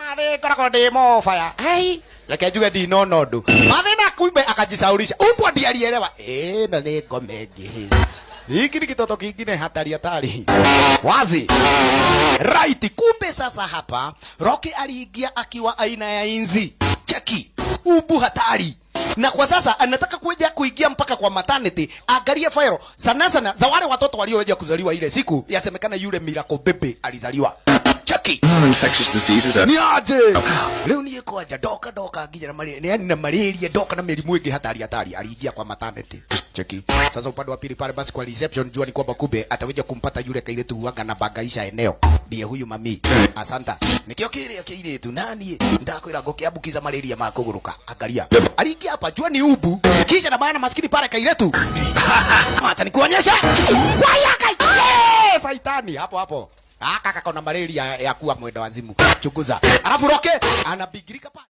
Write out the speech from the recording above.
Mathe ngoragwo ndĩ mobaya. Ai, reke njuge ndinona ũndũ. Mathe na kumbe akajisaulisha. Umbwa ndiye alielewa. Ĩno nĩ ngoma ĩngĩ. Hiki ni kitoto kingine hatari hatari. Wazi. Right, kumbe sasa hapa Rocky aliingia akiwa aina ya inzi. Cheki. Umbu hatari. Na kwa sasa anataka kuja kuingia mpaka kwa maternity, angalie file sana sana za wale watoto walioweja kuzaliwa ile siku, yasemekana yule Miracle Baby alizaliwa. Cheki. Infectious diseases. Ni aje rĩu niĩ kwanja ndoka ndoka nginya na malaria, yani na malaria ndoka na mĩrimũ ĩngĩ hatari hatari. Aliingia kwa maternity. Cheki sasa upande wa pili pale basi kwa reception, jua ni kwamba kumbe ataweza kumpata yule kairetu huanga na bangaisha eneo, ndiye huyu mami asanta nikio kĩrĩa kĩirĩtu nani ndakwĩra ngũkĩambukiza malaria ma kũgũrũka. Angalia, aliingia hapa, jua ni ubu kisha na maana maskini pale kairetu, acha nikuonyesha waya kai. Yes, saitani hapo hapo aka kakona malaria ya kuwa mwenda wazimu. Chunguza, alafu Roke anabigirika pale.